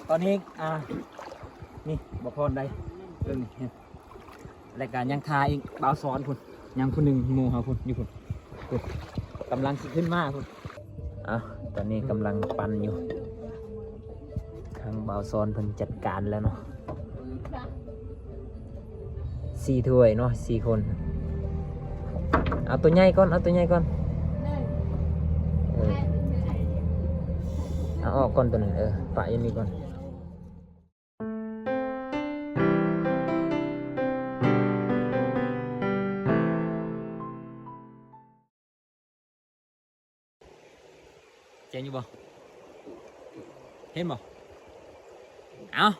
ຕອນນີ້ ອ່າ ນີ້ ບໍ່ພອນໄດ້ ເບິ່ງນີ້ ແລ້ວກະຍັງຖ້າອີກ ບ່າວສອນພຸ້ນ ຍັງຜູ້ໜຶ່ງ ໝູ່ເຮົາພຸ້ນ ຢູ່ພຸ້ນ ພຸ້ນ ກຳລັງຊິຂຶ້ນມາພຸ້ນ. ເອົາ ຕອນນີ້ກຳລັງປັ່ນຢູ່ ທາງບ່າວສອນເພິ່ນຈັດການແລ້ວເນາະ. ສີ່ຖ້ວຍເນາະ ສີ່ຄົນ. ເອົາຕົວໃຫຍ່ກ່ອນ ເອົາຕົວໃຫຍ່ກ່ອນ ເອີ ເອົາອອກກ່ອນຕົວນັ້ນ ເອີ ປະຢູ່ນີ້ກ່ອນ. ແຈ້ງຢູ່ບໍ່? ເຫັນບໍ່? ເອົ້າ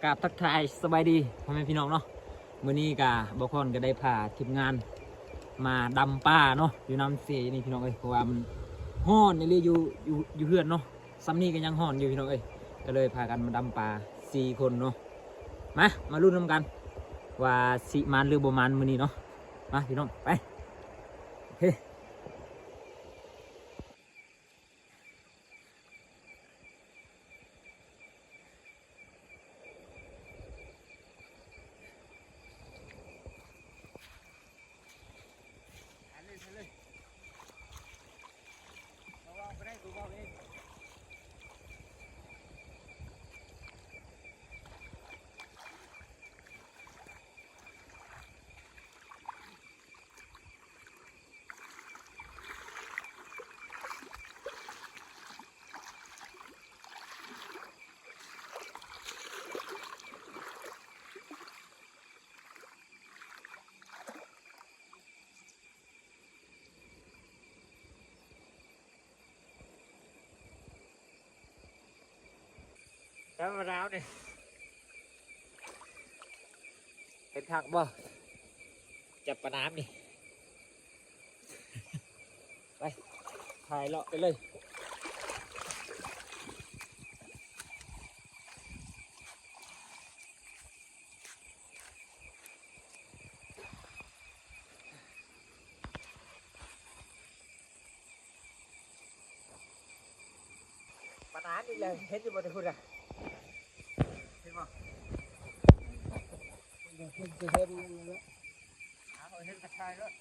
ກາບທັກທາຍສະບາຍດີພໍ່ແມ່ພີ່ນ້ອງເນາະ. ມື້ນີ້ກະ ບ່າວຄອນກະໄດ້ພາທີມງານມາດຳປາເນາະ ຢູ່ນ້ຳເຊນີ້ພີ່ນ້ອງເອີຍ. ເພາະວ່າມັນຮ້ອນອີ່ຫຼີ ຢູ່ ຢູ່ ຢູ່ເຮືອນເນາະ ຊ່ຳນີ້ກະຍັງຮ້ອນຢູ່ພີ່ນ້ອງເອີຍ. ກະເລີຍພາກັນມາດຳປາສີ່ຄົນເນາະ. ມາ ມາລຸ້ນນຳກັນວ່າຊິໝານຫຼືບໍ່ໝານມື້ນີ້ເນາະ. ມາພີ່ນ້ອງ ໄປ ໂອເຄ. ຈັບປານາວນີ້ ເຫັນຄັກບໍ່? ຈັບປານາວນີ້ ໄປ ຖ່າຍເລາະໄປເລີຍ. ປານານີ້ແຫຼະ ເຫັນຢູ່ບໍ່ ແຕ່ພຸ້ນນະ ເຫັນບໍ່? ເຫັນ ເຫັນ ເຫັນກະຊາຍແລ້ວ.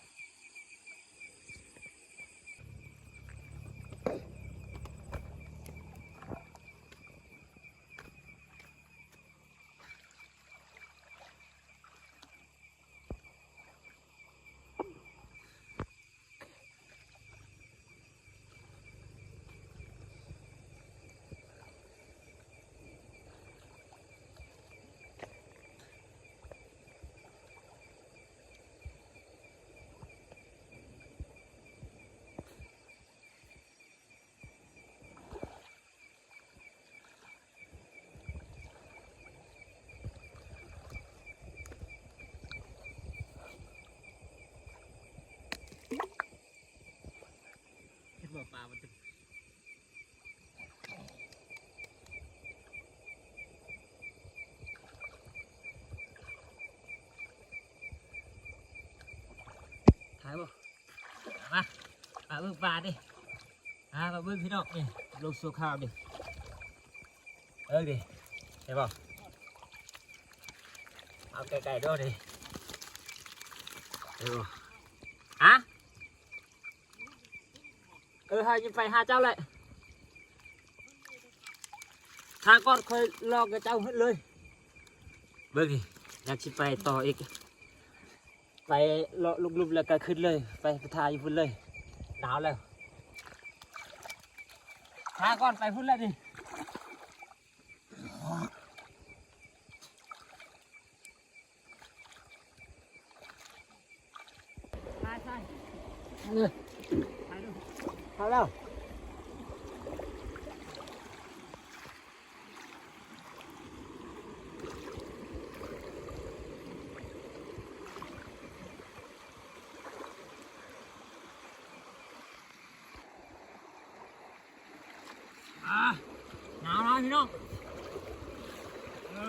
ເຫັນບໍ່ ປາມັນ ຖ່າຍບໍ່? ມາ ມາເບິ່ງປານີ້ ອ່າ ມາເບິ່ງພີ່ນ້ອງນີ້ ລົງຊົ່ວຄາວນີ້ ເອີ ນີ້ ເຫັນບໍ່? ເອົາໃກ້ໆ ເດີນີ້ ເຫັນບໍ່? ຮະ? ເອີ ໃຫ້ຍິງໄປຫາເຈົ້າແຫຼະ ຖ້າກ່ອນຂ້ອຍລອກກັບເຈົ້າເຮັດເລີຍ ເບິ່ງນີ້ ຢາກຊິໄປຕໍ່ອີກ. ໄປເລາະລຸ່ມໆ ແລ້ວກະຂຶ້ນເລີຍ ໄປ ໄປຖ່າຍຢູ່ພຸ້ນເລີຍ ໜາວແລ້ວ ຖ້າກ່ອນໄປພຸ້ນແຫຼະນີ້ ເຂົ້າແລ້ວ. ອ່າ ໜາວຫຼາຍພີ່ນ້ອງ ເອີ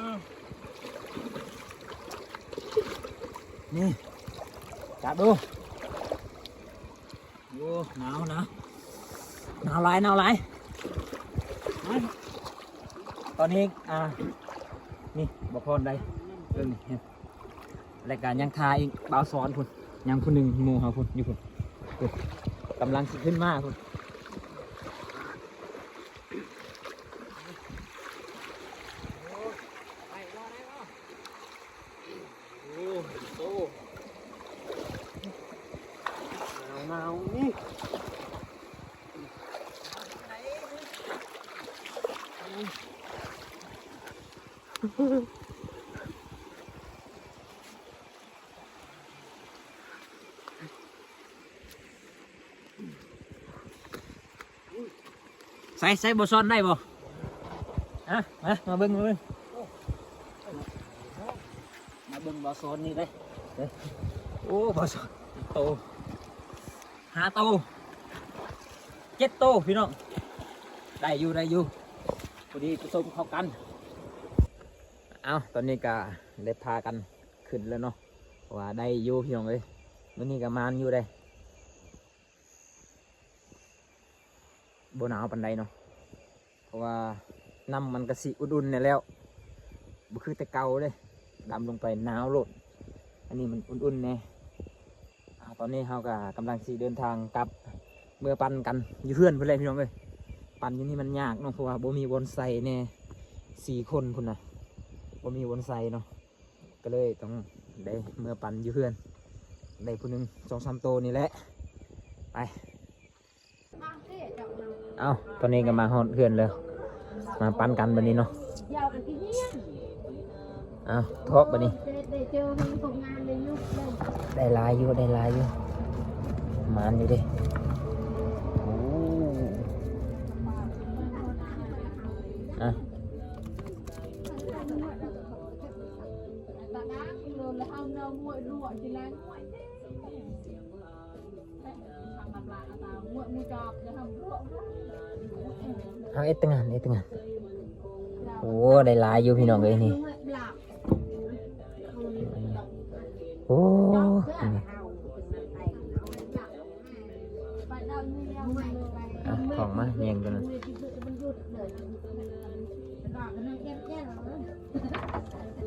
ນີ້ ຈັບດູ. ໂອ້ ໜາວນະ ໜາວຫຼາຍ ໜາວຫຼາຍ ໄປ ຕອນນີ້ ອ່າ ນີ້ ບໍ່ພອນໄດ້ ເບິ່ງນີ້ ແລະກະຍັງຖ້າອີກ ບ່າວສອນພຸ້ນ ຍັງຜູ້ໜຶ່ງ ໝູ່ເຮົາພຸ້ນ ຢູ່ພຸ້ນ ພຸ້ນ ກຳລັງຊິຂຶ້ນມາພຸ້ນ. ໂອ້ ໂອ້ ໜາວໆ ນີ້ ໃສ່ ໃສ່ ບໍ່ຊ້ອນໄດ້ບໍ່? ຮະ ມາ ມາເບິ່ງ ມາເບິ່ງ ມາເບິ່ງບໍ່ຊ້ອນນີ້ເດ້ ເດ້ ໂອ້ ບໍ່ຊ້ອນ ໂຕ ຫ້າໂຕ ເຈັດໂຕ ພີ່ນ້ອງ ໄດ້ຢູ່ ໄດ້ຢູ່ ພໍດີປະສົມເຂົ້າກັນ. ເອົ້າ ຕອນນີ້ກະໄດ້ພາກັນຂຶ້ນແລ້ວເນາະ ເພາະວ່າໄດ້ຢູ່ ພີ່ນ້ອງເອີຍ ມື້ນີ້ກະໝານຢູ່ເດ້. ບໍ່ໜາວປານໃດເນາະ ເພາະວ່ານ້ຳມັນກະຊິອຸ່ນໆ ແດ່ແລ້ວ ບໍ່ຄືແຕ່ເກົ່າເດ້ ດຳລົງໄປໜາວໂລດ ອັນນີ້ມັນອຸ່ນໆ ແດ່. ອາ ຕອນນີ້ເຮົາກະກຳລັງຊິເດີນທາງກັບ ເມືອປັ່ນກັນຢູ່ເຮືອນພຸ້ນແຫຼະ ພີ່ນ້ອງເອີຍ ປັ່ນຢູ່ນີ້ມັນຍາກເນາະ ເພາະວ່າບໍ່ມີບ່ອນໃສ່ແດ່ ສີ່ຄົນພຸ້ນນະ ບໍ່ມີບ່ອນໃສ່ເນາະ. ກໍເລີຍຕ້ອງໄດ້ເມືອປັ່ນຢູ່ເຮືອນ ໄດ້ຜູ້ໜຶ່ງສອງສາມໂຕນີ້ແຫຼະ ໄປ. ເອົ້າ ຕອນນີ້ກໍມາຮອດເຮືອນແລ້ວ ມາປັ່ນກັນບັດນີ້ເນາະ. ເອົ້າ ເທາະບັດນີ້ ໄດ້ຫຼາຍຢູ່ ໄດ້ຫຼາຍຢູ່ ໝານຢູ່ເດ້. ໂອ້ ອະ ເອົາເອັດຕະງານ ເອັດຕະງານ. ໂອ້ ໄດ້ຫຼາຍຢູ່ພີ່ນ້ອງເອີຍນີ້. ໂອ້ ນີ້ ອ່ະ ຂອງມາແຍ່ງຕົວນັ້ນ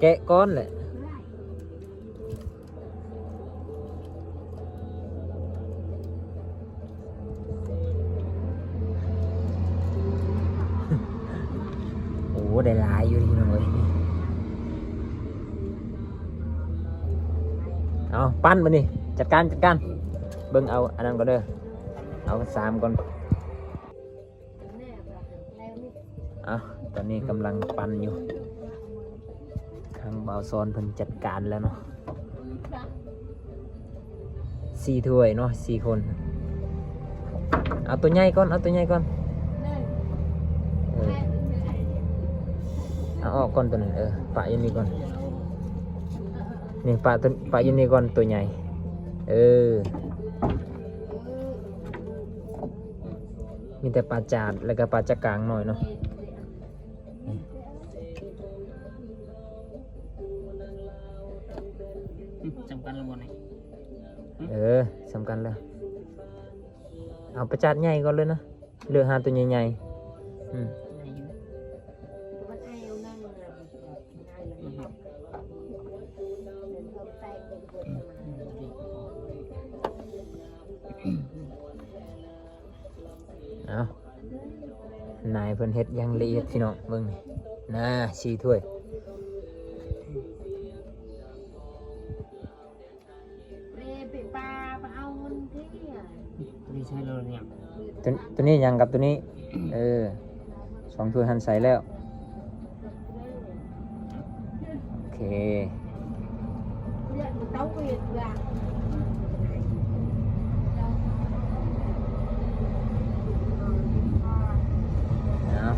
ແກະກ່ອນແຫຼະ. ໂອ້ ໄດ້ຫຼາຍຢູ່ພີ່ນ້ອງເອີຍ. ເອົາ ປັ່ນບັດນີ້ ຈັດການ ຈັດການ. ເບິ່ງເອົາອັນນັ້ນກ່ອນເດີ ເອົາສາມກ່ອນ. ເອົາ ຕອນນີ້ກຳລັງປັ່ນຢູ່ ທາງບ່າວສອນເພິ່ນຈັດການແລ້ວເນາະ. ສີ່ຖ້ວຍເນາະ ສີ່ຄົນ. ເອົາຕົວໃຫຍ່ກ່ອນ ເອົາຕົວໃຫຍ່ກ່ອນ ເອີ ເອົາອອກກ່ອນຕົວນັ້ນ ເອີ ປະຢູ່ນີ້ກ່ອນ. ນີ້ ປະຕົວ ປະຢູ່ນີ້ກ່ອນ ຕົວໃຫຍ່ ເອີ. ມີແຕ່ປາຈາດ ແລ້ວກໍປາຈາກກາງໜ້ອຍເນາະ. ອືມ ສຳຄັນລະບໍ່ນີ້? ເອີ ສຳຄັນແລ້ວ. ເອົາປາຈາດໃຫຍ່ກ່ອນເລີຍນະ ເລືອກຫາຕົວໃຫຍ່ໆ. ອືມ ໄດ້ຢູ່. ເອົາ ນາຍເພິ່ນເຮັດຢ່າງລະອຽດພີ່ນ້ອງ ເບິ່ງນີ້ ນາ ສີ່ຖ້ວຍ. ຕົວ ຕົວນີ້ຫຍັງກັບຕົວນີ້? ເອີ ສອງຖ້ວຍຫັ້ນໃສ່ແລ້ວ. ໂອເຄ ເອົາ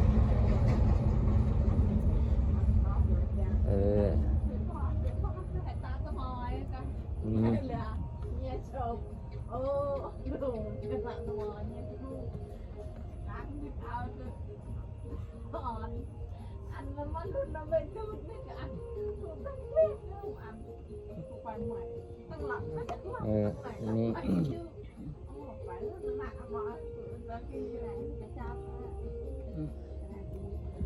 ເອີ ນີ້ ເອີ ນີ້ ອືມ.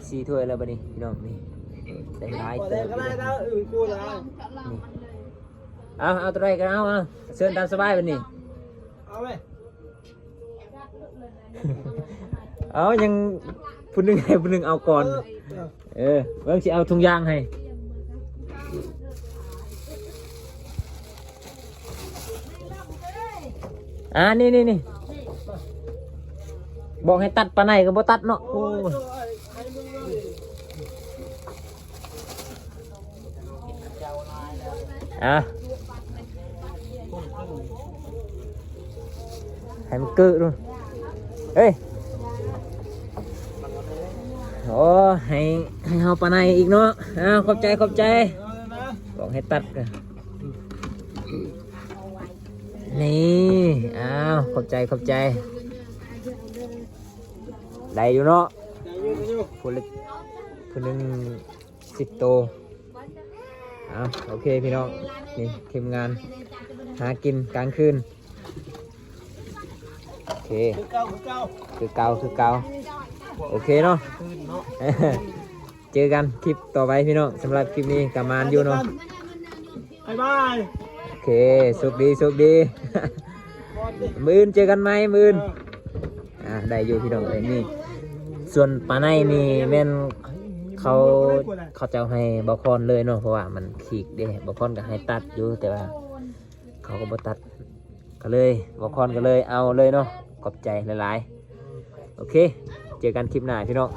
ສີ່ຖ້ວຍແລ້ວບັດນີ້ພີ່ນ້ອງ ນີ້ ໄດ້ຫຼາຍເຕີບຢູ່ເດ້. ນີ້ ເອົາ ເອົາຕົວໃດກໍເອົາ ເອົາ ເຊີນຕາມສະບາຍບັດນີ້. ເອົາເວີຍ ເອົາ ຍັງຜູ້ໜຶ່ງໃຫ້ຜູ້ໜຶ່ງເອົາກ່ອນ. ເອີ ເອີ ເບິ່ງຊິເອົາຖົງຢາງໃຫ້. ອ່າ ນີ້ໆໆ ບອກໃຫ້ຕັດປານໃດກໍບໍ່ຕັດເນາະ. ໂອ້ຍ ອ່ະ ໃຫ້ມັນເກີດດູ ເອີຍ ໂອ້ ໃຫ້ ໃຫ້ເຮົາປານໃດອີກເນາະ. ອ້າວ ຂອບໃຈ ຂອບໃຈ ບອກໃຫ້ຕັດກະ ນີ້ ອ້າວ ຂອບໃຈ ຂອບໃຈ. ໄດ້ຢູ່ເນາະ ຜູ້ລະ ຜູ້ໜຶ່ງສິບໂຕ. ເອົາ ໂອເຄພີ່ນ້ອງ ນີ້ທີມງານຫາກິນກາງຄືນ. ໂອເຄ ຄືເກົ່າ ຄືເກົ່າ ຄືເກົ່າ ຄືເກົ່າ. ໂອເຄເນາະ ຄືນເນາະ ເຈີກັນຄລິບຕໍ່ໄປພີ່ນ້ອງ. ສຳລັບຄລິບນີ້ກໍໝານຢູ່ເນາະ. ບາຍບາຍ ໂອເຄ ໂຊກດີ ໂຊກດີ. ມື້ອື່ນເຈີກັນໃໝ່ ມື້ອື່ນ. ອ່າ ໄດ້ຢູ່ພີ່ນ້ອງເອີຍ ນີ້ ສ່ວນປາໄນນີ້ແມ່ນເຂົາ ເຂົາເຈົ້າໃຫ້ບ່າວຄອນເລີຍເນາະ ເພາະວ່າມັນຂີກເດ້. ບ່າວຄອນກໍໃຫ້ຕັດຢູ່ ແຕ່ວ່າເຂົາກໍບໍ່ຕັດ ກໍເລີຍ ບ່າວຄອນກໍເລີຍເອົາເລີຍເນາະ. ຂອບໃຈຫຼາຍໆ ໂອເຄ ເຈີກັນຄລິບໜ້າພີ່ນ້ອງ.